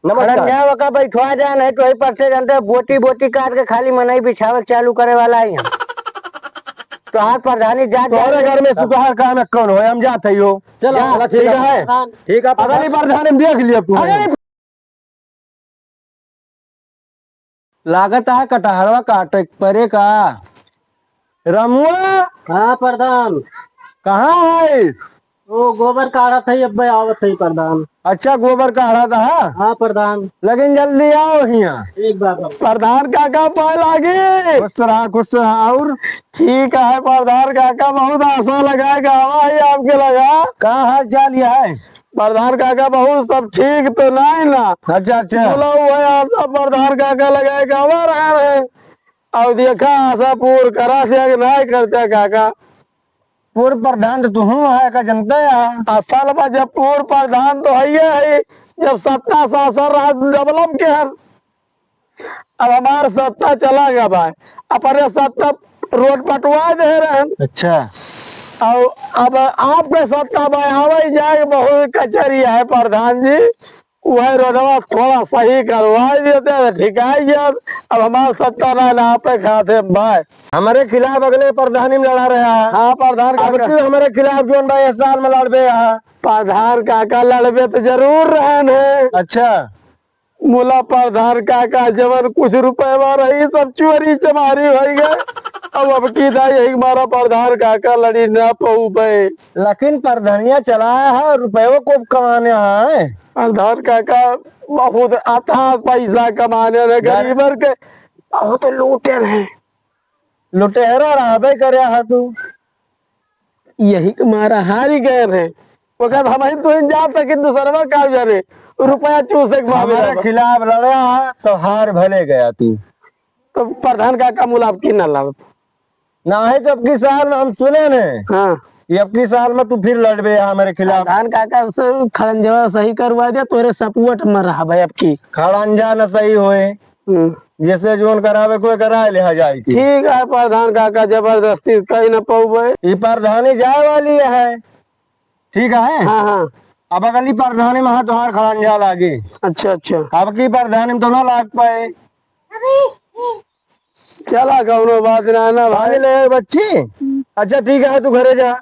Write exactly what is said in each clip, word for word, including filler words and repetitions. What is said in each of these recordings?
नमस्कार। खड़ंजा ओका बैठवा जा, नहीं तो वही पर से जानते हैं, बोटी बोटी काट के खाली मनई बिछावे के चालू करे वाला ही हम। तोहार प्रधानी जात तोहरे जात घर में सुधार काम है कौन हो, हम जात है यो। चलो, जा, चलो, ठीक ठीक है। है। ठीक है, अगली प्रधान। प्रधान हम देख लिया तू। अरे लागत है कटहरवा काटे के परे का। रमुआ। हाँ प्रधान। कहाँ है? ओ, गोबर काढ़त है, अब्बे आवत है प्रधान। अच्छा, गोबर काढ़त है? हाँ प्रधान। लेकिन जल्दी आओ हियाँ। एक बार आओ। प्रधान काका पाए लागी। खुश रहा, खुश रहा। और ठीक है प्रधान काका, बहुत आशा लगाए के आवा है आपके लगा। का हाल चाल ये है? प्रधान काका, बहुत सब ठीक तो नहीं ना? अच्छा, अच्छा। बोला हुआ है आप सब प्रधान काका लगाए के आवा रहा है। अब देखा आशा पूर करा से आगे नहीं करते काका। पूर्व प्रधान तो तुहूँ है का जनता है। असल में जब पूर्व प्रधान तो है ही है, जब सत्ता सासर रहा डबलम के हर, अब हमार सत्ता चला गया भाई, अपने सत्ता रोड पटवा दे रहे हैं। अच्छा। और अब आपके सत्ता में आवे जाए बहुत कचहरी है प्रधान जी, वह रोडवा थोड़ा सही करवा देते हैं, ठिकाई गया। अब हमार सत्ता ना, ना पे खाते भाई। हमारे खिलाफ अगले प्रधानी में लड़ा रहा है। हाँ, प्रधान अब काका। तू हमारे खिलाफ जोन भाई इस साल में लड़बे है। प्रधान काका लड़बे तो जरूर रहन है। अच्छा। मुला प्रधान काका जवन कुछ रुपया रही सब चोरी चमारी होई गए। अब, अब की दाई यही हमारा प्रधान काका लड़ी ना पऊबे। लेकिन प्रधानिया चलाया है, रुपयों को कमाने है। प्रधान काका बहुत अथाह पैसा कमाने हैं, गर- गरीबर के बहुत लूटे हैं। लुटेरा रहबे करे हा तू। यही के मारा हारी गए हैं। ओकर हम ही तो जा सके, दूसरवा का जाने, रुपया चूसे के मारे हमारे रहबा। खिलाफ लड़ा हा, तो हार भले गया तू। तो प्रधान काका मुलाब की ना लावत। ना है तो अब की साल में हम सुने ने। हाँ। ये अब की साल में तू फिर लड़बे हा हमारे खिलाफ। प्रधान काका से खड़ंजवा सही करवा दिया, तोरे सपोर्ट में रहा भाई अब की। खड़ंजा न सही होए। हम्म। जैसे जोन करावे कोई करा ले हा जाए की। ठीक है प्रधान काका, जबरदस्ती कहीं न पऊबे। ई प्रधानी जाए वाली है, ठीक है? हाँ, हाँ। अब अगली प्रधानी में हाँ तोहार खड़ंजा लागे। अच्छा, अच्छा। अब की प्रधानी में तो ना लाग पाए। चला कौनो बात ना, ना भाई। पानी ले आए बच्ची। अच्छा ठीक है, तू घरे जा।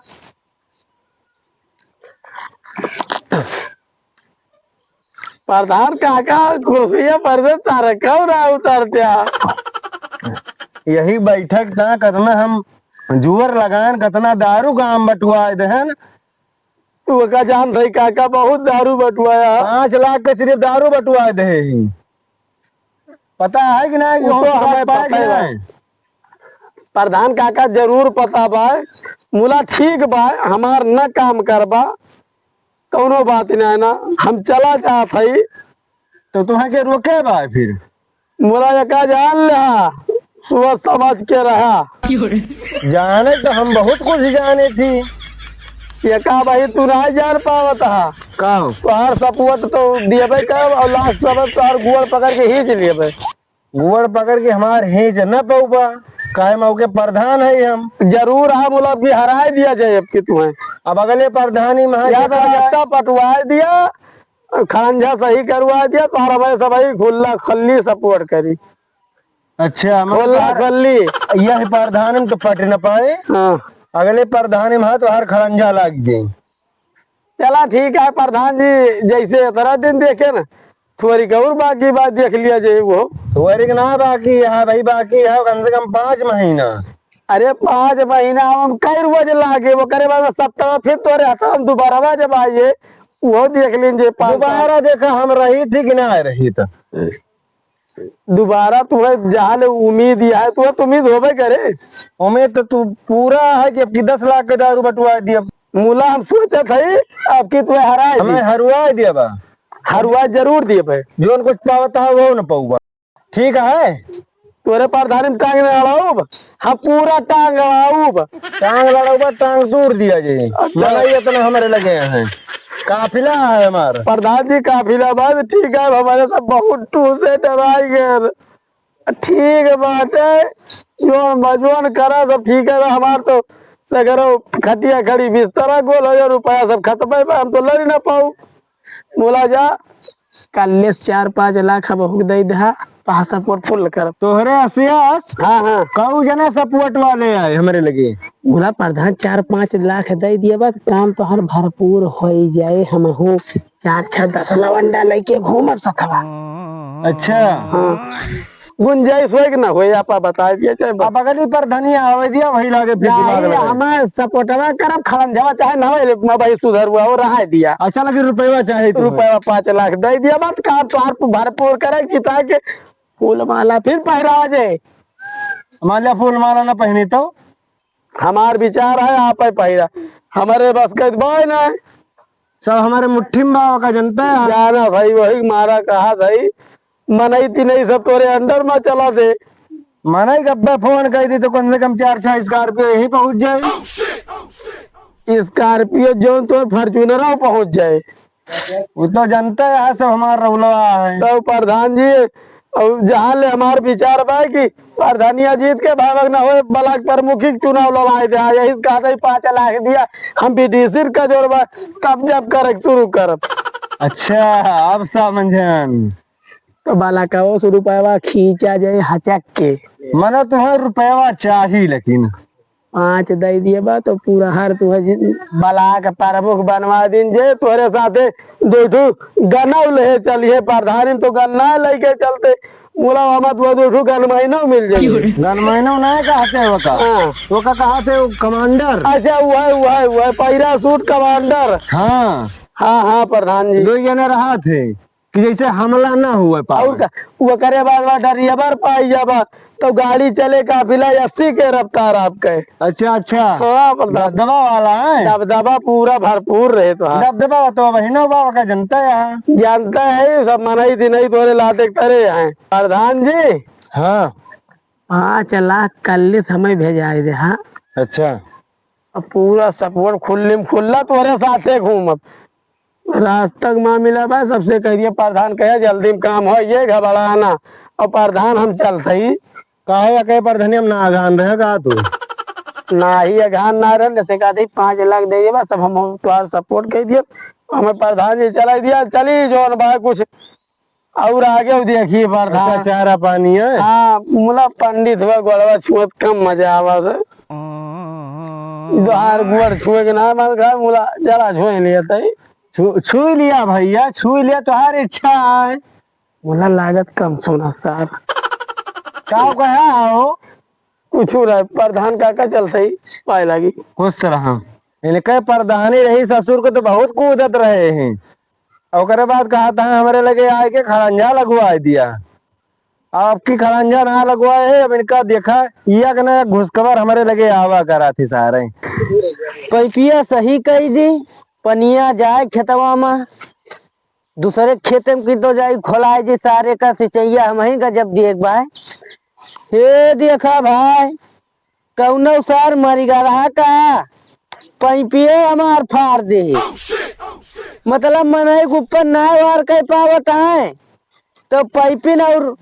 प्रधान काका, कुर्सिया पर से तारा कब ना उतरत्या? यही बैठक ता कतना हम जुअर लगान, कतना दारू गाम बटुआ देहन। तू का जान भाई काका, बहुत दारू बटुआया। पाँच लाख के सिर्फ दारू बटुआ दे ही। पता है कि नहीं कि वो हम तो हमें पाए पता कि ही नहीं? प्रधान काका जरूर पता बा, मुला ठीक बा, हमार न काम करबा, कौनो बात नहीं ना, हम चला जात हई। तो तुहें के रोके बा फिर? मुला एका जान लिहा, सोच समझ के रहा। जाने तो हम बहुत कुछ जाने थी। एका भाई तू ना जान पावत हा। का? तोहार सपोर्ट तो दियबे करब और लास्ट समय तोहार गोड़ पकड़ के खींच लेबे। गोड़ पकड़ के हमार हेंच न पउबा, काहे में ओके प्रधान है हम। जरूर हम लोग भी हराए दिया जाए अब की तुम्हें। अब अगले प्रधानी में या तो देखा जाए। रास्ता पटवा दिया, खड़ंजा सही करवा दिया, तो हमारे सब ही खुला खल्ली सपोर्ट करी। अच्छा, मतलब खुला यार, खल्ली। यह प्रधानी में तो पट न पाए। हाँ। अगले प्रधानी में तो हर खड़ंजा लाग जाए। चला ठीक है प्रधान जी, जैसे इतना दिन देखे ना, थोड़ी और बाकी बात देख लिया जाए वो। थोड़ी ना बाकी है भाई, बाकी है कम से कम पाँच महीना। अरे पाँच महीना हम कई रोज लागे, वो करे बाद सप्ताह फिर तोरे हाथ हम दोबारा जब आइए, वो देख लीजिए पाँच साल। दोबारा देखा हम रही थी कि ना रही था। दोबारा तुम्हें जहाँ ले उम्मीद ही है, तुम्हें तो उम्मीद होबे करे। उम्मीद तो तू पूरा है कि अब की दस लाख के दारू बंटवा दिया। मुला हम सोचत है, अब की तुम्हें हराए हमें दी। हरवाए दिया बा। हरवाए जरूर दिए बे। जोन कुछ पावत है, वो न पउबा। ठीक है? तोरे प्रधानी में टांग न अड़ाउब, हम पूरा टांग अड़ाउब। टांग लड़ाउबा, टांग दूर दिया जे। अच्छा। मना ये इतना हमारे लगे हैं। काफिला है हमार। प्रधान जी, काफिला बात ठीक है, हमारे सब बहुत टूसे डराई गए। ठीक बात है, जोन बजोन करा सब ठीक है, हमार तो सगरो खटिया खड़ी बिस्तरा गोल हो, रुपया सब खत्म है, हम तो लड़ ही ना पाऊ। बोला जा, कल्ले से चार पाँच लाख हम हुक दे दहा, पासपोर्ट फुल कर। तोहरे असियस? हाँ, हाँ। कऊ जना सपोर्ट वाले आए हमरे लगे? बोला प्रधान, चार पाँच लाख दे दिए बा, काम तोहर भरपूर होई जाए। हम हो चार छह दस लवंडा लेके घूमब सथवा। अच्छा। हाँ। गुंजाइश होए कि ना होए, आपा बताए दिया, चाहे अब अगली प्रधानी आवे दिया, वही लागे फिर दिमाग नहीं, लगाए। हमार सपोर्टवा करब, खड़ंजवा चाहे ना होए, लेकिन भाई सुधर हुआ हो, रहा दिया। अच्छा, लेकिन रुपयवा चाहे तो। रुपयवा पाँच लाख दे दिया, बात काम तोहार भरपूर करे कि ताकि फूल माला फिर पहिरावा जे। मान लिया फूल माला ना पहनी तो? हमार विचार है, आप है पहिरा, हमारे बस के बाय ना। सब हमारे मुट्ठी में बा, ओका जनता है। जाना भाई, वही मारा कहा भाई, मनई तिनई सब तोरे under में चला दे। मनई गब्बे फोन कर दी तो कम से कम चार छह स्कॉर्पियो यहीं पहुंच जाए। स्कॉर्पियो जो तो फॉर्च्यूनर पहुंच जाए। वो तो जनता है, सब हमार रउलवा है। तो प्रधान जी, अब जहाँ ले हमार विचार बा कि प्रधानिया जीत के भावक ना होए, ब्लॉक प्रमुखी के चुनाव लड़ाए दे। यही कहते ही पाँच लाख दिया, हम बीडीसी का जोड़बा, तब जब करे शुरू करब। अच्छा, अब समझन। तो बाला का वो सौ रुपया खींचा जाए हचक के। मने तुम्हें रुपया चाही, लेकिन पाँच दे दिए बा तो पूरा हर तू है जी, ब्लॉक प्रमुख बनवा दिन जे तोहरे साथे दो ठो गनव ले चलिए प्रधान, तो गन्ना लेके चलते। बोला, "हम तो दो ठो गन महीना मिल जाए।" गन महीना ना कहते हो का? हाँ। वो का कहते हो कमांडर? अच्छा, वह, वह, वह पैराशूट कमांडर। हाँ। हाँ, हाँ, प्रधान जी। दो जने रहा थे। कि जैसे हमला ना हुए पावे। और का, ओकरे बाद बा ड्राइवर पाई जाबा, तो गाड़ी चले काफिला अस्सी के रफ्तार आपके। अच्छा, अच्छा। हाँ, मतलब दबदबा वाला है। दबदबा पूरा भरपूर रहे तो, हाँ। दबदबा तो वही ना बा, का जनता है। जनता है, सब मनई दिनई तोरे लाते करे हैं। प्रधान जी। हाँ। पाँच लाख कल्ले समय भेजाए दे, हाँ। अच्छा। अब पूरा सपोर्ट खुल्ली में खुल्ला तोरे साथे घूमब। रास्ता के मामला बा, सबसे कह दिए प्रधान कहे जल्दी में काम हो, ये घबराना। और प्रधान हम चलते ही। काहे अके प्रधानी हम ना अघान रहे का तू? ना ही अघान ना रहे, जैसे कहते ही पाँच लाख दे बा, सब हम तोहार सपोर्ट कर दिए। हमें प्रधान जी चला दिया, चली जोन बा कुछ और आगे देखिए प्रधान। अच्छा, चारा पानी है? हाँ, मुला पंडित हुआ, गोड़वा छुअत कम मजा आवा से। दोहार गोड़ छुए के ना मन खाए, मुला जरा छुए लिया तई। छू-, छुई लिया भैया, छुई लिया, तोहार इच्छा है। मुला लागत कम सुना साहब। का कहा हो? कुछ रहे, प्रधान काका चलते ही पाए लागी। खुश रहा। इनके प्रधानी रही ससुर को तो बहुत कूदत रहे हैं। और ओकरे बाद कहा था हमरे लगे आए के खड़ंजा लगवाए दिया। आपकी खड़ंजा ना लगवाए है, अब इनका देखा, या के ना घुसकबर हमरे लगे आवा करा थी सारे। पैपिया सही कही दी, पनिया जाए खेतवा में, दूसरे खेते में की तो जाई खोलाए जी, सारे का सिंचैया हमही का जब देख बाय। हे देखा भाई, कौनो सार मरिगा रहा का? पैपिये हमार फाड़ दे। मतलब मनई के ऊपर ना वार कर पावत है, तो पैपिन और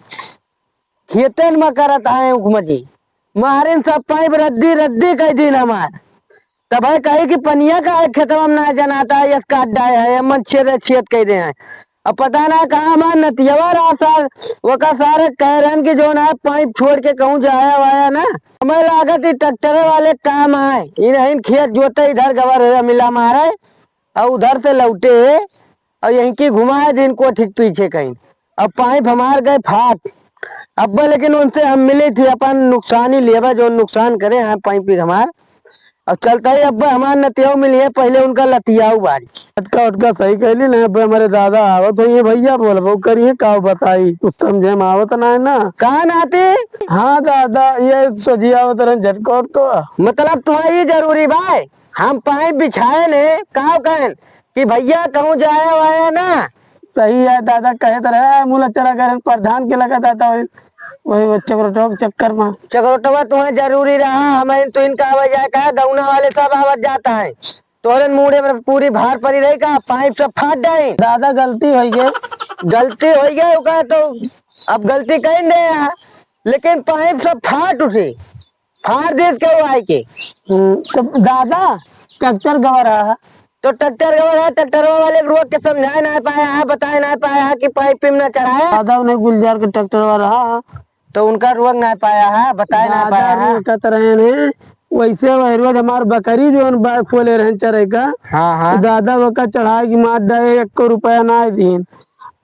खेतन में करत है उकमजी। मारिन सब पाइप रद्दी रद्दी कर दीन हमार। तब है कही कि पनिया का है खेतवा में ना जनाता है, यस काट डाए है, मन छेद छेद कर दे हैं। अब पता ना कहाँ हमार नतियवा रहा सार, वका सारे कह रहन कि जो ना पाइप छोड़ के कहूँ जाया वाया ना। हमें लागत ही ट्रैक्टर वाले काम आए, इन्हें खेत जोते इधर गवर हो मिला मारे, और उधर से लौटे, और यहीं की घुमाए दिन कोठी के पीछे कहीं। अब पाइप हमार गए फाट। अब्बा लेकिन उनसे हम मिली थी, अपन नुकसानी लेबा, जो नुकसान करे हैं पाइप ही हमार। अब चलता ही अब्बा हमार नतियाऊ मिली है, पहले उनका लतियाऊ बारी। अटका उटका सही कहली ना, अब्बा हमारे दादा आवत होइए भैया, बोलबो करिए, का बताई, कुछ समझे में आवत ना है ना। कहाँ नाती? हाँ दादा, ये सोझी आवत रहन झटका उटका। मतलब तुम्हारा ये जरूरी बाय? हम पाइप बिछाए ने, का कहन कि भैया कहूँ जाया वाया ना। सही है दादा, कहे तो रहे, मुला चला गए प्रधान के लगा दादा, वही, वही वो चक्रोटवा के चक्कर में। चक्रोटवा तुम्हें जरूरी रहा, हमें तो इनका आवे जाए का, दौना वाले सब आवत जाता है। तोहरे मूड़े में पूरी भार पड़ी रही का, पाइप सब फाट जाए। दादा गलती हो गई। गलती हो गई, ओका तो अब गलती कहीं दे यहाँ, लेकिन पाइप सब फाट उठे, फाट देत के वो आए के। हम्म, तो दादा ट्रैक्टर गवा रहा है। तो ट्रैक्टर वाला, ट्रैक्टर वाले के रोक के समझाए ना पाया है, बताए ना पाया है कि पाइप में ना चढ़ाए। दादा उन्हें गुलजार के ट्रैक्टर वाला रहा। तो उनका रोक ना पाया है, बताए ना दादा पाया है। रोकत रहे ने, वैसे वह रोज हमार बकरी जो बा खोले रहन चरे का। हाँ, हाँ। तो दादा वका चढ़ाए की मार डाले, एक को रुपया ना दीन।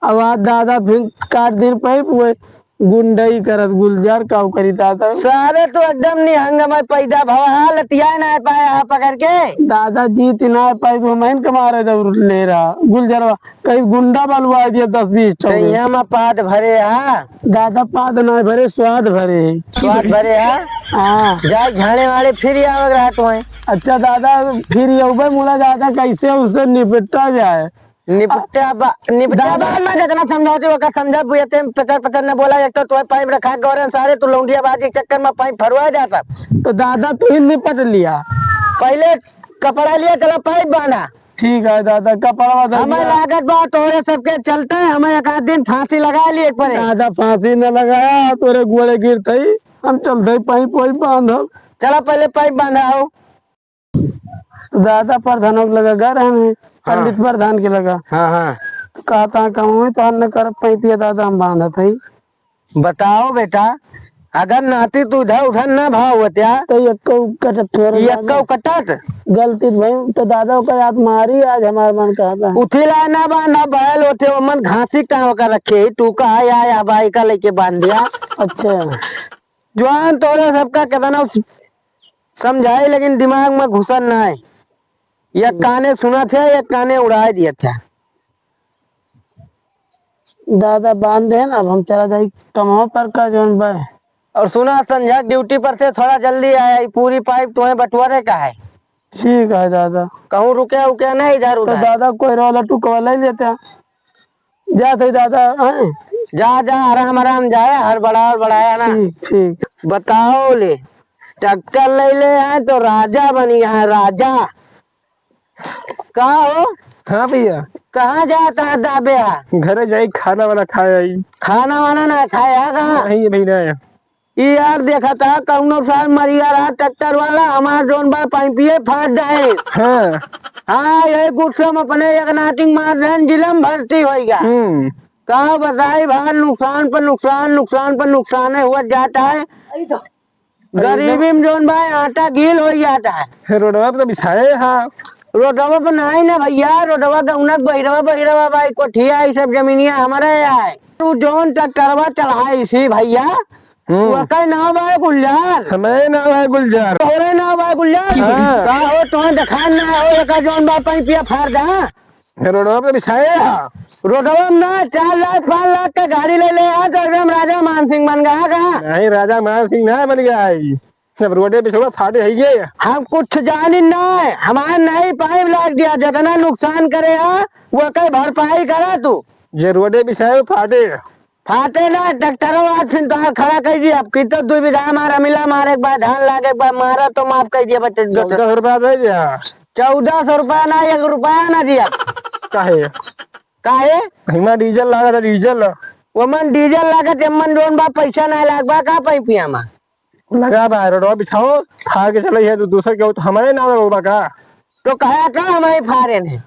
अब आज दादा फिर काट दिन पाइप, वो गुंडई करत गुलजार काऊ करी दादा। सारे तो एकदम निहंग में पैदा भवा हा, लतियाए ना पाया हा पकड़ के। दादा जीत ना पाई तो हम इनके मारे जरूर ले रहा। गुलजरवा कहीं गुंडा बलवा दिया दस बीस ठो तो के। यहाँ में पाद भरे हा। दादा पाद ना भरे, स्वाद भरे। स्वाद भरे हा? हाँ। जाए झाड़े वाड़े फिर आवग रहा तुम्हें। अच्छा दादा, फिर ये उबे मुला दादा कैसे उससे निपटा जाए? निपटा बा-, निपटा दादा। बाद में जितना समझावती ओकर समझा, बुझते पचर पचर न बोला, एक तो तोहे पाइप रखा गौरन सारे, तू लौंडिया बाजी के चक्कर में पाइप फरवा जाता। तो दादा तू ही निपट लिया। पहले कपड़ा लिया, चला पाइप बांधा। ठीक है दादा, कपड़ा बांधा हमें लिया। लागत बा तोरे सबके चलते हमें एक आध दिन फांसी लगा लिए एक परे। दादा फांसी न लगाया, तोरे गोड़े गिर थई, हम चलते पाइप वाइप बांधब। चला पहले पाइप बांधा हो। दादा प्रधान के लगा गए रहन है, हाँ। पंडित प्रधान के लगा। हाँ, हाँ। तो कहा था कम हुई तो हम न कर पैतिया दादा हम बांधत है। बताओ बेटा, अगर नाती तू इधर उधर ना भाव होत्या, तो यक्को कटत थोड़ा यक्को दादा। कटत? गलती भाई, तो दादा का याद मारी आज हमार मन कहा था। उठी ला ना बांधा बैल होते, वो मन घासी टांग का रखे, तू कहा या, या बाई का लेके बांध दिया। अच्छा। जवान तोरे सबका कितना समझाई, लेकिन दिमाग में घुसन ना है। एक काने सुनत है, एक काने उड़ाए दियत है। दादा बांध दे ना, अब हम चला जाई कमवा पर का जौन बा। और सुना, संझा ड्यूटी पर से थोड़ा जल्दी आया, ई पूरी पाइप तुम्हें बंटवारे का है। ठीक है दादा। कहूँ रुके उके नहीं इधर तो उधर। दादा कोई रोला टुकवा ले लेते हैं। जा सही दादा, हैं? जा, जा, आराम, आराम जाए, हड़बड़ा, हड़बड़ाया ना। ठीक, ठीक। बताओ ले, ट्रैक्टर ले ले हैं तो राजा बनी है, राजा। का हो? हाँ भैया। कहाँ जाता है दाबे हा? घरे जाई, खाना वाना खाए आई। खाना वाना ना खाए है कहाँ? नहीं भैया। ई यार देखा था, कौनो साल मरिया रहा ट्रैक्टर वाला, हमार जौन बा पाइपिये फाट जाए। हाँ। हाँ, ये गुस्सा में अपने एक नाटिंग मार देन, जिला में भर्ती होइगा। हम्म। का बताई भाई, नुकसान पर नुकसान, नुकसान पर नुकसान है, हुआ जाता है। गरीबी में जौन बा, आटा गील हो जाता है। हे, रोडवा पे तो बिछाए हा। रोडवा पे नहीं ना भैया, रोडवा गौनक बहिरवा, बहिरवा भाई, कोठिया, ई सब जमीनिया हमारे है। तू जौन ट्रैक्टरवा चढ़ाई सी भैया, हम्म। वकै नाव बा गुलजार। हमारे नाव है गुलजार। तोहरे नाव बा गुलजार। हाँ। का हो, तुम्हें देखान ना हो, एका जौन बा पाइपिया फाड़ दे, हाँ? रोडवा पे बिछाए हा। रोडवा में ना, चार लाख, पाँच लाख का गाड़ी ले ले, हाँ, तो एकदम राजा मान सिंह बन गया का? नहीं, राजा मान सिंह ना बन गया है। जब रोडे पे छोड़ा फाटे है ये। हम कुछ जानी ना, हमार नहीं पाइप लाग दिया, जितना नुकसान करे हा, वो कई भरपाई करा तू। जे रोडे बिछाए फाटे। फाटे ना, ट्रैक्टरो आज फिर तोहार खड़ा कर दिया। अब कितो दू बीघा हमारा मिला, मारे के बाद धान लागे के बाद मारा तो माफ कर दिया बच्चे। चौदह सौ रुपया दे दिया। चौदह सौ रुपया ना, एक रुपया ना दिया। काहे? काहे? हिमा डीजल लागत है, डीजल। वो मन डीजल लागत, एमन जौन बा पैसा ना लाग बा, का पाइपिया मा? लगा बा, रोडवा बिछाओ, फाड़ के चले है, तो दूसर के हो, तो हमारे नाम होगा का? तो कहा का हमारे फारे ने?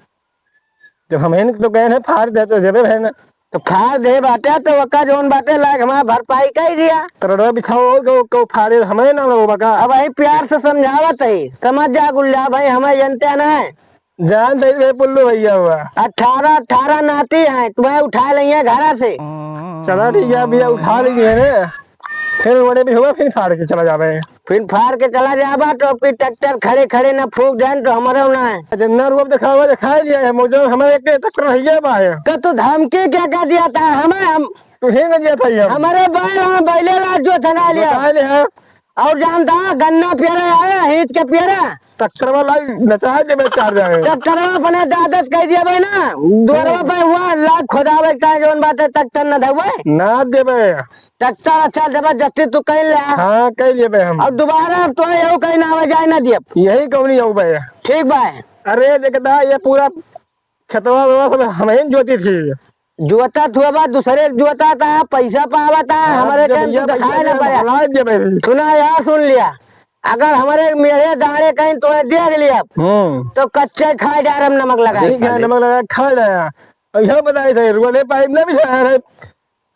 जब हम इनके तो गए हैं, फाड़ दे तो देवे है ना। तो फाड़ दे बाटे, तो ओका जौन बाटे लाग हमारा भरपाई कर दिया। तो रोडवा बिछाओ, को, को फाड़े, हमारे नाम होगा का? अब वही प्यार से समझावत है, समझ जा गुल्ला भाई, हमें जनते ना है। जान दे रे पुल्लू भैया हुआ। अठारह, अठारह नाती हैं, तुम्हें उठा लेंगे घरा से। चला ठीक है भैया, उठा लेंगे रे। फिर रोडे पे हुआ, फिर फाड़ के चला जावे। फिर फाड़ के चला जाबा तो फिर ट्रैक्टर खड़े खड़े ना फूक जान तो हमारा ना है। जितना रूप दिखावा दिखा लिया है, मुझे हमारे एक ट्रैक्टर रह गया बा है। तो तू धमकी क्या कर दिया था हमें? हम तू ही ना दिया था ये। हमारे बैल, हाँ, बैले लाज जो थना लिया। बता दे, हाँ। और जानता है, गन्ना पियरा आया, हीत के पियरा। ट्रैक्टर वाला नचा देबे चार जाए। ट्रैक्टर अपने दादत कह दिया भाई ना, दुआरवा पे हुआ, लाग खोदावे का जौन बात है, ट्रैक्टर न धवे। ना देबे। ट्रैक्टर अच्छा देबे, जट्टी तू कह ले। हाँ, कह लेबे हम। और दोबारा अब तो यहू कहीं ना आवे जाए ना दियब। यही कौनी आऊ बे। ठीक बा। अरे, देखता, ये पूरा खेतवा वेतवा सब हमहिन जोती थी। जोता थुआ बा, दूसरे जोता था, पैसा पावा था, हाँ, हमरे जब के भैया, तू दिखाए पैसा ना जब पाया। हमारा जब है। सुना यार, सुन लिया। अगर हमरे मेढ़े दाढ़े कहीं तोरे देख लिया, हम्म। तो कच्चे खाए जा रहे नमक लगा। ठीक है, नमक लगा खा रहे हैं। और यह बताए थे, रुआ ने पाइप ना बिछाया रहे,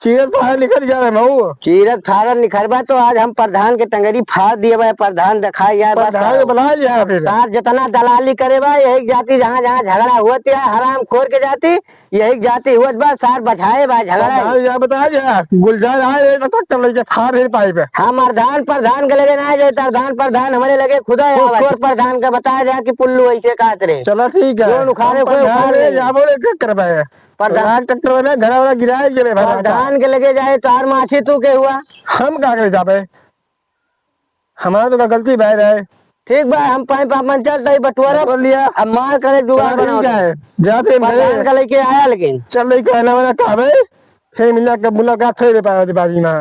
चीरत फाड़त निकल जा रहे हो। चीरत फाड़त निकलबा तो आज हम प्रधान के टंगरी फाड़ दिए बा। प्रधान दिखाई जाए बस प्रधान के करो। बुला लिया फिर। तार जितना दलाली करे बा, यही जाति जहाँ जहाँ झगड़ा हुआ, हराम खोर के जाति यही जाति हुआ बा, सार बझाए बा झगड़ा। प्रधान या बता जा, गुलजार आए, एक तो चल के फाड़ है पाइप है। हम प्रधान, प्रधान के लगे ना जाए, प्रधान, प्रधान हमरे लगे खुदा है। उसको प्रधान का बताया जाए कि पुल्लू ऐसे कहत रहे। चलो ठीक है। जोन उखाड़े हम कोई प्रधान उखाड़ ले, ले। या बोले क्या कर पाए? प्रधान। लाख ट्रैक्टर वाला घर वाला गिराए गिरे भाई। प्रधान के लगे जाए तो हर माछी तू के हुआ। हम का करे जाबे? हमारा तो का गलती भाई रहे। ठीक बा, हम पाइप आपन चल तई बटुआरा बटुआर लिया। अब मार करे जुगाड़ चलो बनाओ। ठीक है, जाते हैं प्रधान घरे। का लेके आया लेकिन। चल रही कहना वाला का भाई? फिर मिला के मुलाकात फिर पाया बाजी ना।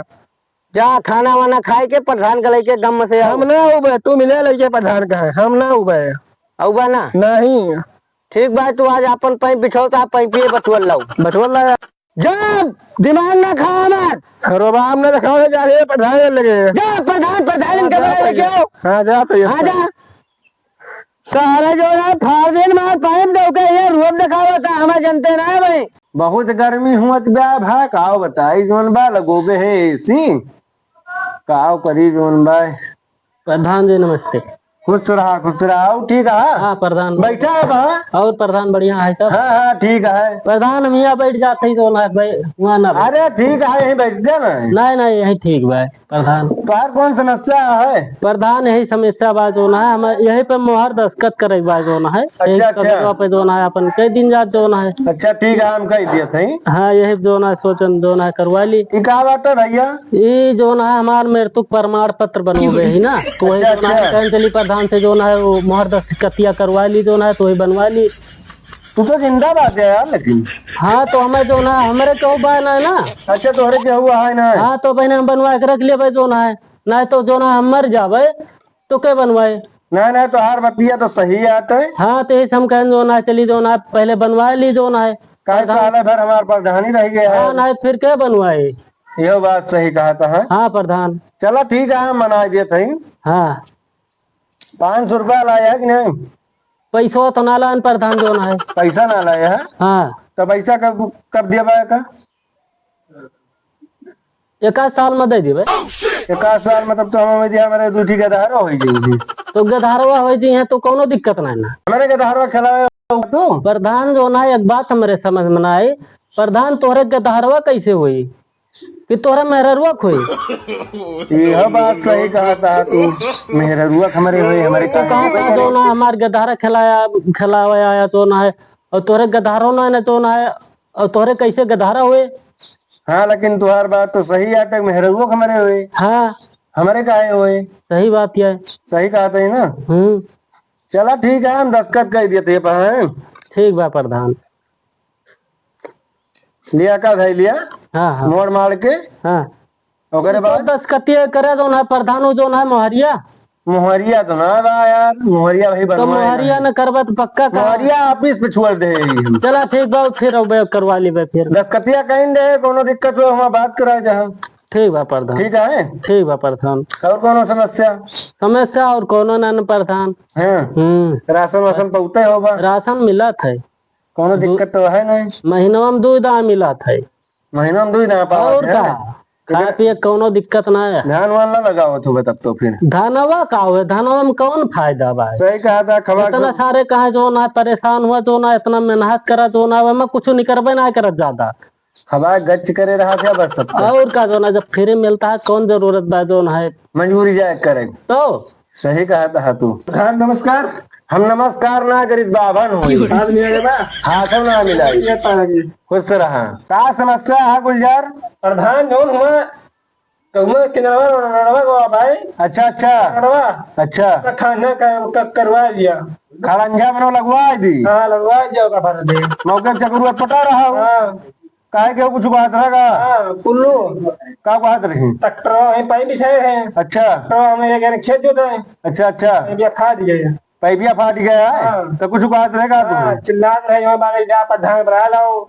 जा खाना वाना खाए के प्रधान का लेके गम से आओ। हम ना उबे, तू मिले लेके प्रधान का है, हम ना उबे। अउबा ना? नहीं। ठीक बा, तू आज आपन पाइप बिछाओ तो आप पाइप ये बटुआर लाओ। बटुआर लाया। जा, दिमाग ना खा हमार। रोबाम ना दिखाओ, जा रे प्रधान लगे। जा, प्रधान, प्रधान हाँ, इनके जा बड़ा तो लेके ये। आओ। हाँ, जा तो ये। हाँ, जा। सारे जो है, फाड़ देन मार पाइप दो के, ये रोब दिखावा था, हमें जनते ना है भाई। बहुत गर्मी हुआ तो बा, भा, काव बताई, जोन बा, लगोबे है एसी। काव करी, जोन बा। प्रधान जी, नमस्ते। खुश रहा, खुश रहा। और ठीक है? हाँ, प्रधान। बैठा है वहाँ? और प्रधान बढ़िया है सब? हाँ, हाँ, ठीक है। प्रधान, हम यहाँ बैठ जाते ही तो ना, बै-, वहाँ ना बैठ। अरे, ठीक है, यहीं बैठ जा ना। नहीं, नहीं, यहीं ठीक बा, प्रधान। तोहार कौन समस्या है? प्रधान, यही समस्या बा जो ना है, हम यहीं पे मोहर दस्तखत करे बा जो ना है, यही अच्छा, अच्छा। कगजवा पे जो ना है, अपन कई दिन जात जो ना है। अच्छा, ठीक है, हम कह दिए थे। हाँ, यही जो ना सोचन जो ना है, करवा ली। ई का बात है भैया? ई जो ना है, हमार मृत्यु प्रमाण पत्र बनोबे ही ना, तो वही अच्छा, जो ना है, अच्छा। कहीं चली प्रधान से जो ना है, वो मोहर दस्तखतिया करवा ली जो ना है, तो वही बनवा ली। तू तो जिंदा बात है यार, लेकिन। हाँ, तो हमें जो ना, हमरे केहू बा ना है ना। अच्छा, तोहरे केहू है ना? हाँ, तो बहने हम बनवा के रख लेबे जो ना है, ना तो जो ना हम मर जाबे, तो के बनवाए? ना, ना, तोहार बतिया तो सही आत है। हाँ, तो यही से हम कहन जो ना चली जो ना, पहले बनवा ली जो ना है। काहे प्रधान। साल भर हमार प्रधानी रह गया है। हाँ, ना, फिर के बनवाए? यह बात सही कहा था, हाँ? हाँ, प्रधान। चला ठीक है, हम मना देत हई। हाँ। पाँच सौ रुपया लाया है कि नहीं? पैसवा तो ना लान प्रधान जो ना है। पैसा ना लाया है? हाँ। तो पैसा कब, कब दिया बा का? एकाध साल में दे देबे। एकाध साल में तब तो हम दिया, हमारे दू ठी गदहरो हो जाएंगे। तो गदहरवा हो जाइए तो कोनो दिक्कत नहीं ना। हमारे गदहरवा खिलावे तू? प्रधान जो ना, एक बात हमरे समझ में ना आई, प्रधान तोहरे गदहरवा कैसे होई? कि तोहरा मेहररुआ खोई। यह बात सही कहा था तू, मेहररुआ हमरे होए, हमरे तू कहाँ कहाँ पे जो ना हमार गदहरा खिलाया, खिलावे आया तो ना है, और तोहरे गदहरो ना है, ना तो ना है, और तोहरे कैसे गदहरा हुए? हाँ, लेकिन तोहार बात तो सही आटे, मेहररुआ हमरे होए। हाँ। हमरे काहे होए? सही बात है। सही कहा था ना? हम्म। चला ठीक है, हम दस्तखत कर देते हैं, पर हैं? ठीक बा प्रधान। लिया का धई लिया? हाँ, हाँ। मोड़ मार के? हाँ। ओकरे तो बाद? दस्तखतिया करे जो ना प्रधान, वो जो ना मोहरिया? मोहरिया तो ना बा यार, मोहरिया वही तो बनवाए मोहरिया ना। न करबा तो पक्का का? मोहरिया ऑफिस पे छोड़ दे ही हम। चला ठीक बा, फिर अब करवा लेबे फिर। दस्तखतिया कहीं दे, कोनो दिक्कत हो, हम बात करा जहाँ। ठीक बा प्रधान। ठीक है? ठीक बा प्रधान। और कोनो समस्या? समस्या और कोनो ना न प्रधान। हाँ। हम्म। राशन वासन पौते होबा? राशन मिलत है। कोनो दू-, दिक्कत तो है नहीं। महीनवा में दो दाना मिलत है। महीना में दो दाना पावत और है। का? खाए पिए कौनो दिक्कत ना है। धान वान ना लगावत होबे तब तो फिर। धानवा का हुए? धानवा में कौन फायदा बा? सही कहा था, खबा इतना के सारे कहा जो ना परेशान हुआ, जो ना इतना मेहनत करा, जो ना ओमे कुछ निकरबे ना करत ज्यादा। खबा गच करे रहा था बस सबका। और का, जो ना जब फ्री मिलता है, कौन जरूरत बा जो ना है? मजबूरी जाए करे। तो सही कहा था तू। हाँ, नमस्कार। हम नमस्कार ना करित बाभन होई। आदमी आगे बा। हाथों ना मिलाई। ये तारा जी। खुश रहा। का समस्या है गुलजार? प्रधान जौन हुआ, गौवा किनरवा रोडवा गवा भाई। अच्छा, अच्छा। रोडवा। अच्छा। तो खाना का, का करवा लिया। खड़ंजा मनो लगवा दी। हाँ, लगवा दिया ओका भर दे। मौके चकरुआ पटा रहा हो। हाँ। काहे के कुछ बात रहा का? हाँ, कुल्लू। का बात रही? ट्रैक्टर वहीं पाइप बिछाए हैं। अच्छा। तो हमें एक जने खेत जोते हैं। अच्छा, अच्छा। पाइपिया फाट गए। पाइपिया फाट गया है? हाँ। तो कुछ बात रहे का हाँ, तुम्हें? चिल्लात रहे, "यो बारे जा पर धान बना लाओ।"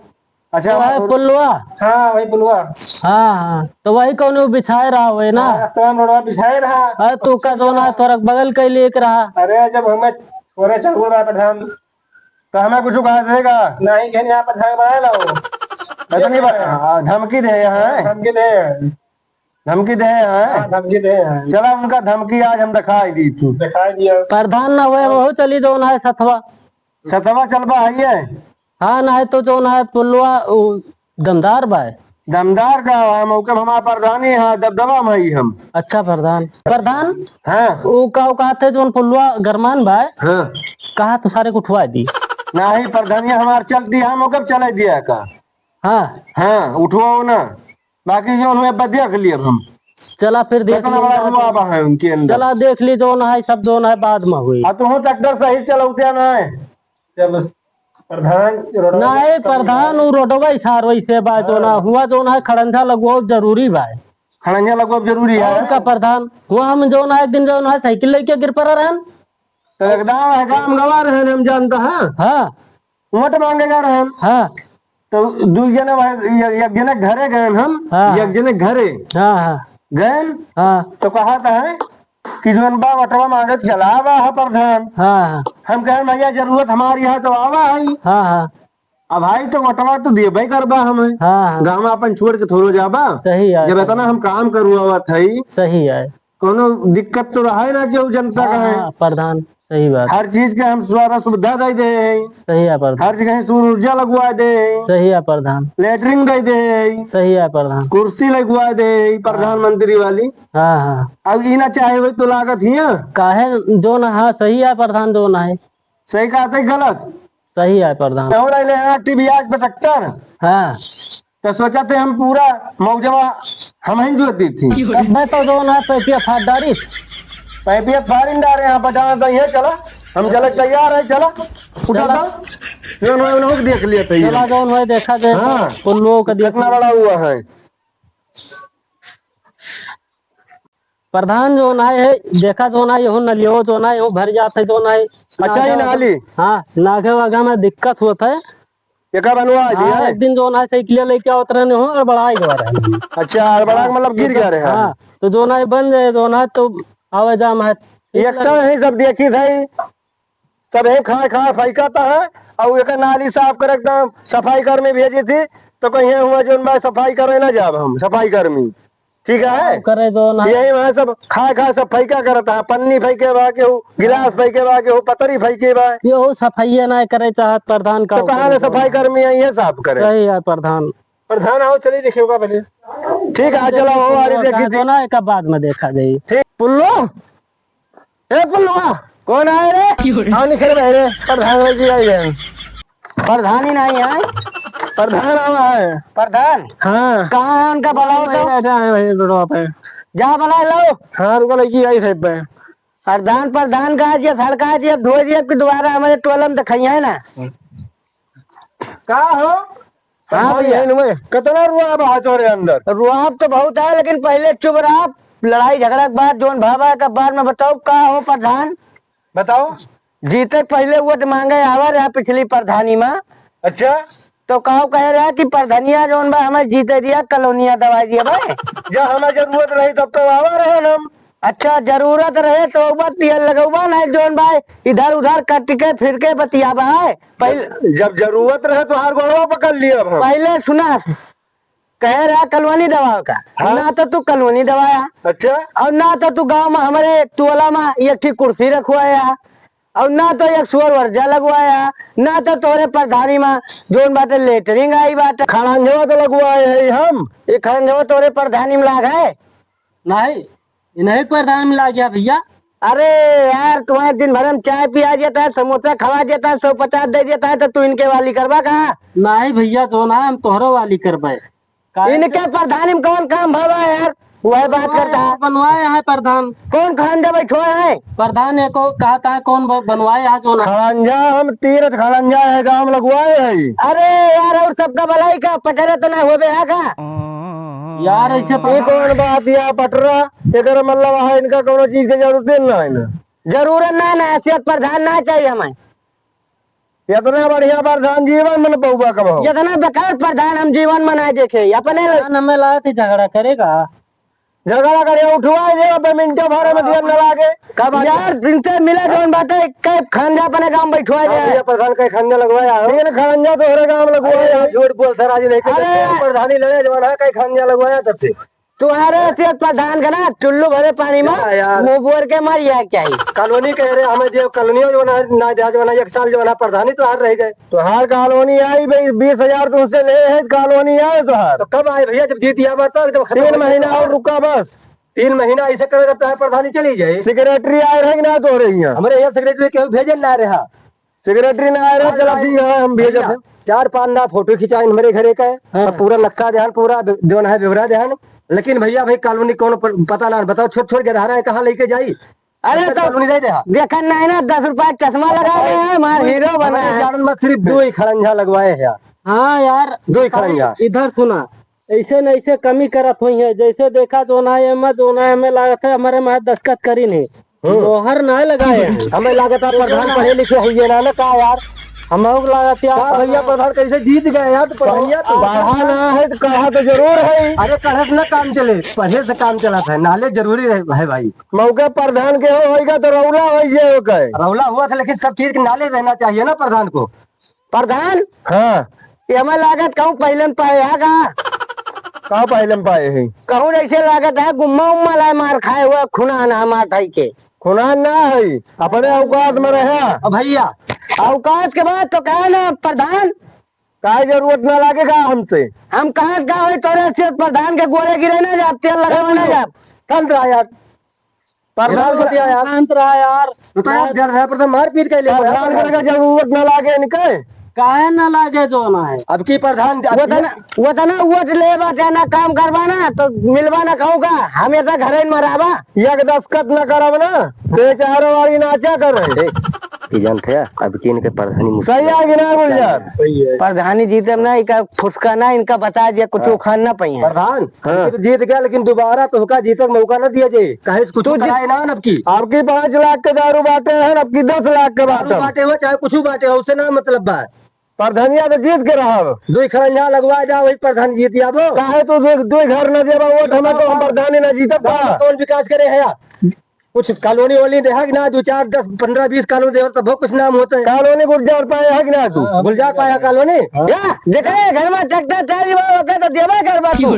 अच्छा, तो है पुलवा। हाँ, वही पुलवा। हाँ, हाँ, तो वही कौनो बिछाए रहा होए ना। हाँ, रास्ता में रोडवा बिछाए रहा। हाँ, तो का जौन है, तोरा बगल कइ लेके रहा। अरे, जब हमें छोरे चढ़ रहा प्रधान, तो हमें कुछ कहा देगा? नहीं, घर यहाँ पर धान बना लो। इतनी बार, हाँ, धमकी दे यहाँ है। धमकी दे। धमकी दे यहाँ है। हाँ, धमकी दे यहाँ है। चला, उनका धमकी आज हम दिखाई दी थी। दिखाई दिया। प्रधान ना हुए, वहू चली जौन है सथवा। सथवा चलबा है ये? हाँ, ना है तो जौन है पुलवा, उ, दमदार बा। दमदार का है, मौके में हमारा प्रधानी है, दबदबा में ही हम। अच्छा प्रधान, प्रधान। हाँ। उ का, उ कहते जौन पुलवा गरमान बा। हाँ। कहा तो सारे को उठवा दी। नहीं, प्रधानिया हमार चलती है, मौके पे चले दिया का। हाँ। हाँ, उठवाओ ना। बाकी जौन हुए, अब देख लिए अब हम। चला फिर देख कितना ली बड़ा बात। रुआब है उनके अंदर। चला देख ली जौन है, सब जौन है, बाद में हुई। आ, तू ट्रैक्टर सही चलौते ना है। जब प्रधान रोडवा नहीं, सब प्रधान, उ रोडवा इशार वैसे बा, जौन है, हाँ। हुआ जौन है, खड़ंजा लगवाओ जरूरी बा। खड़ंजा लगवाओ जरूरी है। और का प्रधान, हुआ हम जौन है, एक दिन जौन है, साइकिल लेके गिर पड़ा रहन। तो एकदम है, काम गवा रहन, हम जानता है। हाँ। वोट मांगे जा रहन। हाँ। तो दुई जने वह, एक, एक जने घरे गएन हम, हाँ। एक जने घरे हाँ, हाँ। गएन, हाँ। तो कहत है कि जौन बा वोटवा मांगे चला आवा है प्रधान। हाँ, हाँ। हम कहे, "भैया, जरूरत हमारी है तो आवा है।" हाँ, हाँ। अब भाई, तो वोटवा तो देबे करबा हमें। हाँ, हाँ। गाँव अपन छोड़ के थोड़ो जाबा। सही है, जब सही। इतना हम काम करवावत है। सही है। कौनो दिक्कत तो रहे ना, केहू जनता हाँ, का है। हाँ, प्रधान, सही बात। हर चीज के हम सारा सुविधा दे दे हैं। सही है प्रधान। हर जगह सौर ऊर्जा लगवा दे हैं। सही है प्रधान। लेटरिन दे दे हैं। सही है प्रधान। कुर्सी लगवा दे हैं प्रधानमंत्री वाली। हाँ, हाँ। अब ई ना चाहे वही तो लागत हिया। काहे जौन, हाँ, सही है प्रधान, जौन है। सही कहते गलत? सही है प्रधान। केहू ले ले हाँ, टीवी आज पे ट्रैक्टर। हाँ। तो सोचा थे हम पूरा मौजवा हम ही जोत दी थी। तब तो जौन है पैपिया फाड़ डारी। पैपिया फाड़ डारे हैं, बटान तो ये चला, हम चले तैयार है, चला। उठा चला। दो। ये उन्होंने, उन्होंने देख लिया था ये। चला जौन है देखा दे, हाँ। उन लोगों का देख कितना बड़ा हुआ है। प्रधान जौन है, देखा जौन है, यहू नलियो जौन है, यहू भर जात है जौन है। अच्छा, ये नागा नाली? हाँ, नागे वागा में दिक्कत होत है। एका बनवा दिया हाँ, है? एक दिन जौन है साइकिल लेके आवत रहने हो और बड़ा ही गवा रहे। अच्छा, और बड़ा हाँ, मतलब गिर गया रहे हैं? हाँ, तो जौन है बन जाए जौन है तो आवे जा में है। एक तो यही सब देखी भाई, सब यही खाए खाए फेंकाता है और एक नाली साफ करे एकदम सफाई कर्मी भेजी थी तो कहीं हुआ जौन भाई सफाई करे ना जाब हम सफाई कर्मी, ठीक है? करे दो ना। यही वहाँ सब खाए खाए सब फेंका करता है, पन्नी फेंके बा केहू, गिलास फेंके बा केहू, पतरी फेंके बा। ये हो सफाई ना करे चाहत प्रधान का तो कहाँ ले सफाई कर्मी आई है साफ करे? सही है प्रधान। प्रधान आओ चलिए देखिए होगा पहले। ठीक है, चलो हो आ रही देखी थी। ना एक बाद में देखा जाए। ठीक। पुल्लू, ए पुल्लुआ, कौन आए रे? क्यों रे? आओ निकल भाई रे, प्रधान जी आई है। प्रधान ही नहीं है। प्रधान आवा है। प्रधान? हाँ। कहाँ है उनका बुलाओ तो? बैठा है भाई रोडवा पे। जा बुला लो। हाँ, रुको, लड़की आई साइड पे। प्रधान, प्रधान कहा जी, सड़का जी, अब धोए जी, अब की दोबारा हमारे टोलम दिखाइए ना। का हो? हाँ हाँ, भैया। यही नुए। कितना रुआब है तोरे अंदर? रुआब तो बहुत है, लेकिन पहले चुप रहा। लड़ाई झगड़ा के बाद, जोन भावा के बाद में बताओ, का हो प्रधान? बताओ। जीते के पहले वोट मांगे आवा रहा पिछली प्रधानी में। अच्छा। तो का कहे रहा कि प्रधानिया जोन बा हमें जीते दिया, कॉलोनिया दवा दिया भाई। जब हमें जरूरत रही तब तो आवा रहे हम। अच्छा, जरूरत रहे तो उबा तिया लगउबा ना, जोन भाई इधर उधर कट के फिर के बतियाबा है। पहले जब जरूरत रहे तो हार गोड़वा पकड़ लिया अब हम। पहले सुना, कहे रहा कॉलोनी दबावे का, हाँ। ना तो तू कॉलोनी दबाया। अच्छा। और ना तो तू गांव में हमारे टोला में एक ठी कुर्सी रखवाया, और ना तो एक सौर ऊर्जा लगवाया, ना तो तोरे प्रधानी में जोन बाटे लेटरिंग आई बाटे। खड़ंजवा तो लगवाए है हम। ये खड़ंजवा तोरे प्रधानी में लाग है? नहीं, इन्हीं प्रधान में लाग गया भैया। अरे यार, तुम्हारे दिन भर में चाय पिया जाता है, समोसा खवा जाता है, सौ पचास दे जाता है, तो तू इनके वाली करबा कहाँ? नहीं भैया, जो ना हम तोहरो वाली करबे। काहे इनके से? प्रधानी में कौन काम भवा है यार? वह बात बनवाए करता है। बनवाए हैं प्रधान। कौन खड़ंजा बैठो है? प्रधान एको कहता है कौन ब-, बनवाए है जो ना। खड़ंजा हम तीर्थ खड़ंजा है, गांव लगवाए है। अरे यार, और सबका भलाई का पटरे तो ना होबे है का? यार, ऐसे ये पटरा कौन बात या पटरा? एकर मतलब है इनका कोनो चीज के जरूरत ना है ना। जरूरत ना, ना, हैसियत प्रधान ना चाहिए हमें। इतना बढ़िया प्रधान जीवन में न पउबा कबहू। इतना बेकार प्रधान हम जीवन में ना देखे। अपने प्रधान हमें लागत है झगड़ा करेगा। झगड़ा करे, उठवा दे, अब मिनटों भर में दिया न लागे। कब आ यार, दिन से मिला जौन बाटे, कई खंजा अपने गांव बैठवा दे। भैया प्रधान कई खंजा लगवाया हो? तीन खंजा तोहरे गांव लगवाया अरे, है। झूठ बोल सर, आज नहीं कर अरे। प्रधानी लड़े जवान है, कई खंजा लगवाया तब से। तुम्हारे से प्रधान का ना टुल्लू भरे पानी में या यार। मुंह बोर के मर गया क्या ही? कॉलोनी कह रहे हमें दियो, कॉलोनी जो ना, ना दिया जो ना, एक साल जो ना प्रधानी तो हार रह गए। तोहार कॉलोनी आई भाई, बीस हजार तुमसे ले है, कॉलोनी आए तोहार। तो कब आए भैया, जब जीत गया बात तो एकदम खत्म तीन हो गया महीना तो। और रुका बस। तीन महीना ऐसे करे करता है, प्रधानी चली जाए। सेक्रेटरी आए रहे कि ना तोहरे यहाँ? हमारे यहाँ सेक्रेटरी केहू भेजे ना रहा। सेक्रेटरी ना आए रहे, चला ठीक है, हम भेजत भैया, हैं। चार पांच ना फोटो खिंचाइन हमरे घरे का है, हाँ। तो पूरा नक्शा देहन, पूरा जो है ब्यौरा देहन। लेकिन भैया भाई कॉलोनी कौन प-, पता ना, बताओ छोट छोट गधारा है, कहाँ लेके जाई? अरे अच्छा, तो कॉलोनी दे दे, हाँ। देखन नहीं ना, दस रुपया के चश्मा लगा रहे हैं, हमार हीरो बना हमारे है। जाड़न में सिर्फ दो ही खड़ंजा लगवाए हैं यार। हाँ यार, दो ही खड़ंजा। इधर सुना, ऐसे न ऐसे कमी करत होइहैं, जैसे देखा जोना एमा, जोना एमे लागत है, हमरे माँ दस्तखत करी नहीं। हम्म। मोहर ना लगाए हैं। हमें लागत है प्रधान पढ़े लिखे है ये ना, ना का यार? हमहू के लागत यार। का भैया प्रधान कैसे जीत गए यार? तो पढ़ैया तो पढ़ा ना है तो कहा तो जरूर है। अरे कढ़े से ना काम चले, पढ़े से काम चलत है, knowledge जरूरी है, है भाई। मौके प्रधान के हो होइगा तो रौला होई जे हो कहे। रौला हुआ था, लेकिन सब चीज के knowledge रहना चाहिए ना प्रधान को। प्रधान? हाँ। ये हमें लागत कहूँ पहले में पाए है का? का पहले में पाए है? कहूँ जैसे लागत है गुम्मा उम्मा लाए मार खाए हुआ खुनान हमार खाई के। खुनान ना है, अपने औकात में रहे। अब भैया, औकात के बात तो कहे ना प्रधान। काहे जरूरत ना लागे का हमसे? हम कहाँ का होई तोरे से प्रधान के गोरे गिरे ना जाब, तेल लगावे ना जाब। शांत रहा यार। प्रधान बतिया यार। शांत रहा यार। तो यार, डर रहा, पर तो मारपीट कर ले। प्रधान करे का जरूरत ना लागे इनके। काहे ना लागे जो ना है? अब की प्रधान, अब वो तो ना, वो तो ना वोट लेबा, चाहे ना काम करबा ना, तो मिलबा ना कहूँ का, हम ये तो घरे में रहबा। एक दस्तखत न करब ना, तो ये चारों वाली नाचा कर रहे। ए, ई जानत है, अब की इनके प्रधानी मुश्किल सही है कि ना, गुलजार? सही है। प्रधानी जीतब ना, इनका फुसका ना, इनका बता दिया, कुछ हाँ। उखाड़ ना पाई हैं। प्रधान, हाँ। ये तो जीत गया, लेकिन दोबारा तोहका जीते के मौका ना दिया जाए, काहे से कुछ तू जी- कराए ना, ना अब की। अब की पाँच लाख के दारू बाटे हैं, अब की दस लाख के दारू बाटे। बाटे हो, चाहे कुछ बाटे हो, उससे ना मतलब बा। प्रधानिया तो जीत के रहब। दुई खड़ंजा लगवा जा, वही प्रधान जीत आबो। काहे तू दु-, दुई घर न देबा वोट, हमें तो हम प्रधानी न जीतब का? कौन विकास करे है यार? कुछ कॉलोनी वोलोनी देहा कि ना? दो चार, दस, पन्द्रह, बीस कॉलोनी देहा तब कुछ नाम होता है। कॉलोनी गुलजार पाया है कि ना तू? हाँ, गुलजार पाया कॉलोनी? हाँ। या, देखे, घर में ट्रैक्टर ट्राली बा, ओके तो देबे करबा तू।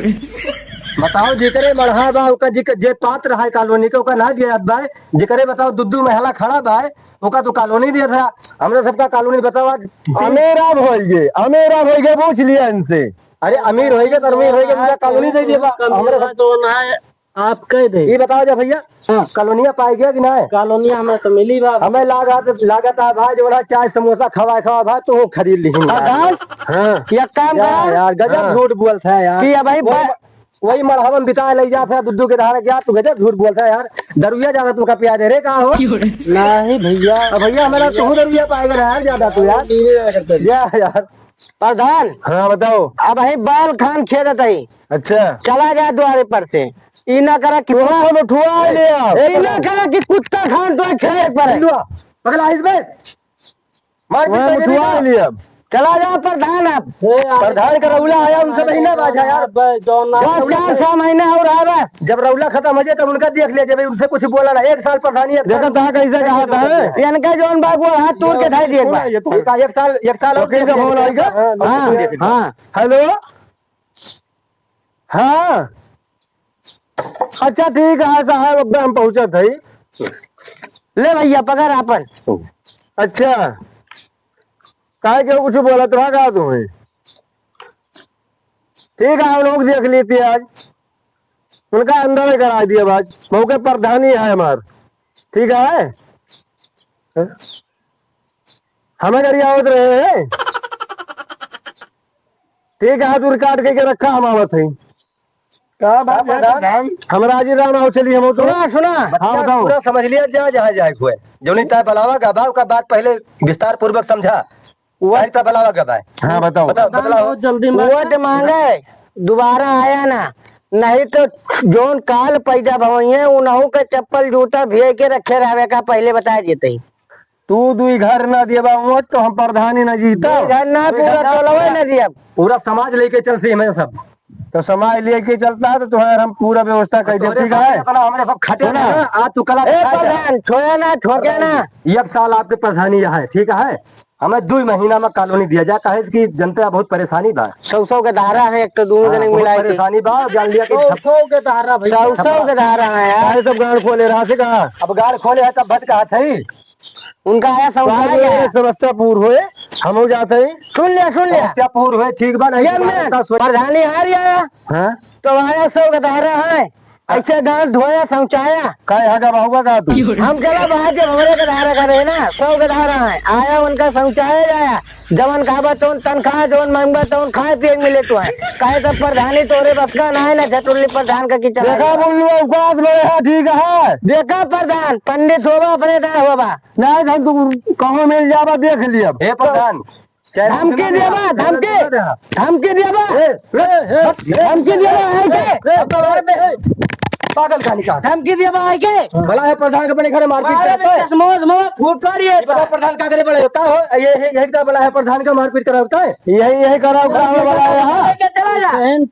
बताओ, जेकरे मड़हा बा, ओका जे, जे पात्र है कॉलोनी के, ओका ना दिया जात बा। जेकरे बताओ, दू दू महला खड़ा बा, ओका तो कॉलोनी दिया था। हमरा सबका कॉलोनी बताओ आज। अमीर अब होइगे, अमीर अब होइगे, पूछ लिया इनसे। अरे, अमीर होइगे तो अमीर होइगे, उनका कॉलोनी दे दिया बा। हमरा सब तो ना है। आप कह दे। ये बताओ जा भैया, हाँ। कॉलोनिया पाए गया कि ना? कॉलोनिया हमें तो मिली बा। हमें लागत, लागत है भाई, जो ना चाय समोसा खवाए खवा भाई, तू खरीद ली। हाँ, भाई। हाँ। एक काम या करा। यार, गजब हाँ। झूठ बोलता है यार। कि अब भाई वही बा- म-, वही मड़हवा में बिता ले जाता है, दुद्दू के धारा क्या, तू गजब झूठ बोलता है यार। दरुइया ज्यादा तुमका पिया दे रे, का हो? नहीं भैया। अब भैया, हमारा तू दरुइया पाएगा ना यार, ज्यादा तू यार। या यार। प्रधान। हाँ, बताओ। अब ही बैल खान खेदत ही। अच्छा। चला जाए द्वारे पर से। ई ना करा कि तोहरा हम उठवा ले आओ। ई ना करा कि कुत्ता खान तो खेत पर है। पगला इस बे। मार पीट वहाँ पहले उठवा नहीं ले अब। चला जाओ प्रधान आप। प्रधान का रौला आया, उनसे नहीं ना बाजा यार। बस, जौन ना दस, चार, छह महीना और आवा। जब रौला खत्म हो जाए, तब उनका देख लिया जाए, उनसे कुछ बोला ना। एक साल प्रधानी, एक देखो साल कहाँ कैसे कहा था, हैं? इनका जौन बा, वो हाथ तोड़ के ढाई दिए बा। ये तो एक, एक साल, एक साल और वकील का फोन आएगा। हाँ, हाँ, हाँ। हाँ। हेलो। हाँ। अच्छा, ठीक है साहब, अब हम पहुँचत हई। ले भैया, पकड़ आपन। अच्छा, काहे के कुछ बोलत रहा का तुम्हें? ठीक है, हम लोग देख लेते हैं आज। उनका अंदर ही करा दिया आज। मौके प्रधानी है हमार। ठीक है? हमें गरियावत रहे हैं। ठीक है, हाथ उर काट के, के रखा, हम आवत हैं। का बात है, प्रधान? हम राजी राम आओ, चलिए हम तो। सुना, सुना। हाँ, बताओ। पूरा समझ लिया, जा, जहाँ जाए हुए। जौनी तय बलावा का बा, ओका बात पहले विस्तार पूर्वक समझा। वो तय बलावा का बा। हाँ, बताओ। बताओ, प्रधान, बतलाओ। बहुत जल्दी मांगा। वो तो मांगे, दोबारा आया ना, नहीं तो जौन काल पैदा भवइये, उनहू के चप्पल जूता भिए के रखे रहवे का, पहले बता देते ही। तू दुई घर ना देबा वोट तो हम प्रधानी ना जीता। दुई घर ना, पूरा टोलवे ना दिया। पूरा समाज लेके चलते हैं सब। तो समाज लेके चलता है तो तुम्हारे हम पूरा व्यवस्था कर दे, ठीक है? इतना हमने सब खटे सुना। ना, आज तू कला ए दिखा दे। प्रधान, छोया ना, ठोके ना। एक साल आपके प्रधानी यहाँ है, ठीक है? हमें दुई महीना में कॉलोनी दिया जा, काहे कि जनता बहुत परेशानी बा। सौ सौ के धारा है, एक तो दोनों हाँ, जने बहुत मिला के। परेशानी बा, जान लिया कि सौ सौ के धारा भैया। सौ सौ के धारा है यार। काहे सब गाड़ खोले रहा से कहा? अब गाड़ खोले है तब भटका था ही। उनका आया समझा तो गया। ये समस्या पूर होए, हम हो जाते हैं। सुन लिया, सुन लिया। समस्या पूर होए, ठीक बा, नहीं ये तो मैं बात का सोच प्रधानी हार आया। हाँ? तो आया सौ के धारा है। ऐसे गांव धोया, शौचाया। काय हगा बहुआ का तू? हम चला बाहर जब हमरे के धारा करे ना, सौ के धारा है। आया उनका शौचाया जाया। जवन खाबा तवन तनखा, जवन मांगबा तवन खाए पिए के मिले तो है। काहे सब प्रधानी तोरे बस का ना है ना, झटुल्ली प्रधान का की चला देखा जाए। बुल्लू, औकात में रहा, ठीक है। देखा प्रधान, पंडित होबा, अपने दा होबा। नहीं, हम तू कहूँ मिल जाबा, देख लिया। हे प्रधान, धमकी देबा, धमकी। धमकी देबा। ए, ए, ए, धमकी देबा, है के? ए, ए, पागल कहानी का। धमकी देबा, है के? बड़ा है प्रधान के अपने घर मारपीट करता है। चश्मा, वश्मा फूट कर ये ये बड़ा प्रधान का करे बड़ा है? का हो? ये, ये, यही का बड़ा है प्रधान का मारपीट करा होता है? यही, यही करा होता है बड़ा है यहाँ। लेके चला जा। बहन,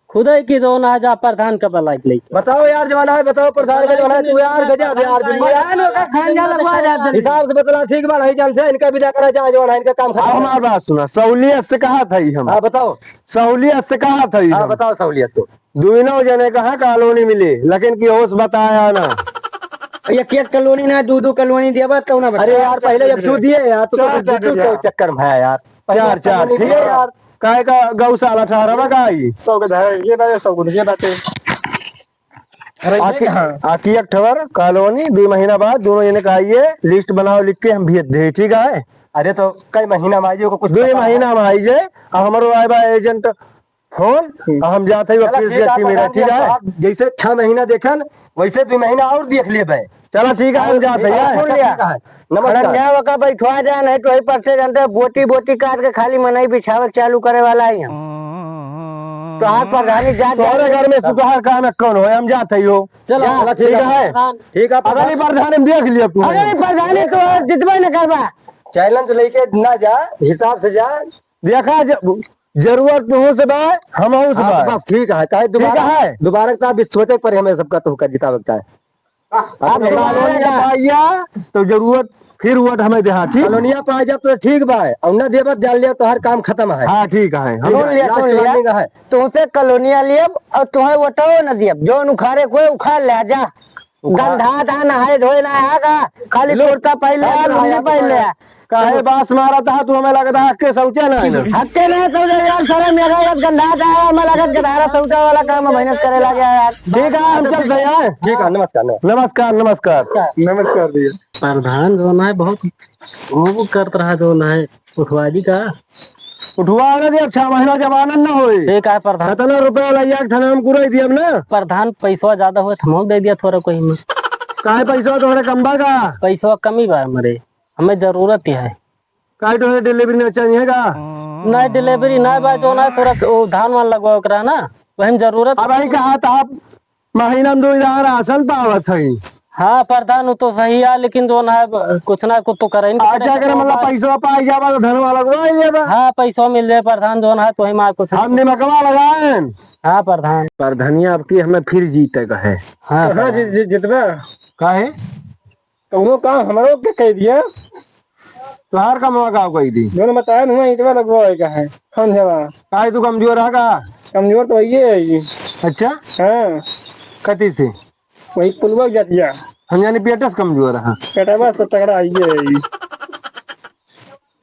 खुदे की जौन आज आप प्रधान का बलाई के लेके। बताओ यार, जौन है, बताओ प्रधान का जौन है, तू यार गजब यार, बिल्कुल यार। प्रधान होगा, खान जा लगवा जा जल्दी। हिसाब से बतला, ठीक बा, नहीं जानते, इनका विदा करा जाए, जौन है, इनका काम खत्म। अब हमार बात सुना, सहूलियत से कहा था ही हम। हाँ, बताओ। सहूलियत से कहा था ही हाँ, हम। बताओ सहूलियत को। दुइनो जने कहा कॉलोनी मिले, लेकिन की होश बताया ना। एक एक कॉलोनी ना, दो दो कॉलोनी देबा, तौ ना बता। अरे यार, पहले एक ठो दिए यार, तू चार, तो चार दो, दो दिया। चक्कर में है यार। चार, चार, ठीक है यार। काहे का गौशाला ठहरावा का आई? सौ के धारा, ये बात, सौ गुण, ये बातें। अरे, ये आकी, कहाँ? आकी एक ठवर कॉलोनी, दो महीना बाद दोनों जने का आइए, लिस्ट बनाओ, लिख के हम भेज दे, ठीक है? अरे, तो कई महीना में आइए, को कुछ दो पता है? महीना में आइए, आ हमरो आए बा एजेंट फोन, हम्म। आ हम जात है चला, वकील ठीक से है, मेरा, पता ठीक है? नहीं, आप जैसे छह महीना देखन, वैसे दो महीना और देख लेबे। चला ठीक है, हम जात है, और यार। सुन लिया। ठीक है, नमस्कार। खड़ंजा होकर बैठवा जा, नहीं तो वही पर से जानते हैं, बोटी बोटी काट के खाली मनई बिछावे के चालू करे वाला ही हम। तो हाथ प्रधानी जात तोहरे जात घर में सुधार काम है, कौन हो? हम जात है हो। चलो, जा, चला, ठीक ठीक है। है। ठीक है, अगली प्रधान। प्रधान हम देख लिया तू। अगली प्रधानी तो जितबे न करबा। चैलेंज लेके ना जा, हिसाब से जा। देखा ज-, जरूरत तुहू से बा, हमहू से हाँ, बा। बस ठीक है, काहे ठीक दोबारा, है। दोबारा का भी सोचे के पड़े हमें सबका, तुहका जितावे के चाहे। आप आप कॉलोनिया पाइया, तो जरूरत फिर वोट हमें देहा, ठीक? कॉलोनिया पाइ जा तो ठीक बा, और ना देबा, जान लिया, तोहार काम खत्म है। हाँ, ठीक है। हम सुन लिया, last सुन लिया। Warning है। तुमसे कॉलोनिया लियब और तुम्हें वोटो न दियब, जो उखाड़े को उखाड़ ले जा। उखाड़। गंधा था, नहाए धोए ना आगा, खाली लो। कुर्ता पहन ले, हाँ, लुंगी हाँ, पहन ले। हाँ। काहे बास मारा था तू, हमें लगता है हक्के शौचा ना है ना। हक्के ना शौचा यार, सारा मेरा यार गंधा था, हमें लगत गधारा शौचा वाला काम में मेहनत करे लगे यार। ठीक है, हम चलते हैं। ठीक है, नमस्कार, नमस्कार। नमस्कार, नमस्कार। नमस्कार भैया। प्रधान जो ना है बहुत वो करत रहा जो ना है उठवादी का। उठवा ना दे, छह महीना जमानत ना होई। ठीक है प्रधान। कितना रुपया लइया के थाना में कुराई दियब ना। प्रधान पैसवा ज्यादा होए, हमहू दे दिया थोड़ा कोई में। काहे पैसवा तोहरे कम बा का? पैसवा कमी बा मरे। हमें जरूरत ही है। काहे तोहरे delivery ना चाहिए का? नहीं, delivery ना बा, जो ना थोड़ा स-, वो धान वान लगवावे के रहा ना, वही में जरूरत। अब आई कहा था आप महीना में दो हजार राशन पावत है। हाँ प्रधान, वो तो सही है, लेकिन जो ना है, कुछ ना कुछ तो करे ही नहीं अच्छा, करे अगर तो मतलब बात। पैसा पाई जाबा तो धन वाला को आई जाबा। हाँ, पैसा मिल जाए प्रधान, जो ना है, तो ही मार कुछ हम निमकवा लगाएं। हाँ प्रधान। प्रधानिया अब की हमें फिर जीते का है। हाँ हाँ, प्रधान। जी, जी, जितबा। काहे? कौनो काम हमरो के कह दिया। तोहार कमवा का कह दी? जोन बताया ना, ईंटवा लगवावे का है। हम जवा। काहे तू कमजोर है का? कमजोर तो वही है ये। अच्छा? हाँ। कथी से? वही पुलवा जातिया। हम जानी पेटे से कमजोर है। पेटवा से तगड़ा है ये।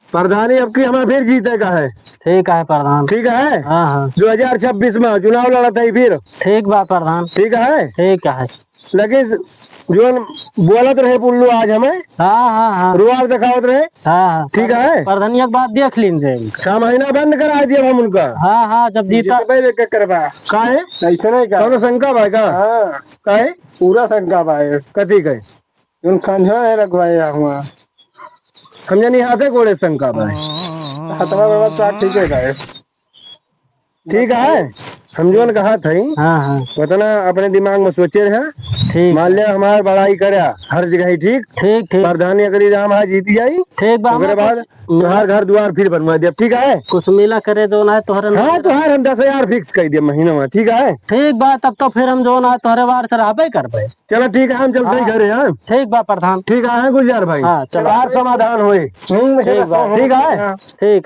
प्रधानी अब की हमें फिर जीते का है। ठीक है प्रधान। ठीक है? हाँ, हाँ। दो हजार छब्बीस में चुनाव लड़त है फिर। ठीक बा प्रधान। ठीक है? ठीक है। लेकिन जोन बोलत रहे पुल्लू आज हमें, हाँ, हाँ, हाँ। रुआब दिखावत रहे। हाँ, हाँ। ठीक है? प्रधानिया के बात देख लीन जाए। छह महीना बंद करा दिया हम उनका। हाँ, हाँ, जब जीता। जीतबे के करबा। काहे? ऐसे नहीं का। कौनो शंका बा का? हाँ। काहे? पूरा शंका बा। कथी कहे? जोन खंजवा है रखवाए हुआ। हम जानी हाथे गोड़े शंका बा। हथवा व्यवस्था ठीक है भाई। ठीक है, हम जोन कहा थे, हाँ, हाँ। उतना अपने दिमाग में सोचे रहे, ठीक मान बा। ले हमार बड़ाई करा हर जगह ही, ठीक? ठीक, ठीक। प्रधानी अगर इनाम है जीत जाई, ठीक बा, ओकरे हमार बाद कुछ तोहार घर दुआर फिर बनवा देब, ठीक है? कुछ मिला करे जो ना है तोहरे ना हाँ, करे। तोहार हम दस हजार fix कर देब महीना में, ठीक है? ठीक बा, तब तो फिर हम जो ना है तोहरे वार से रहबे करबे। चलो ठीक है, हम चलते ही हाँ। घरे, हाँ? ठीक बा प्रधान। ठीक है, हाँ, गुलजार भाई? हाँ, चलो। तोहार समाधान होए। हम्म, ठीक बा। ठीक है? हाँ। ठीक है।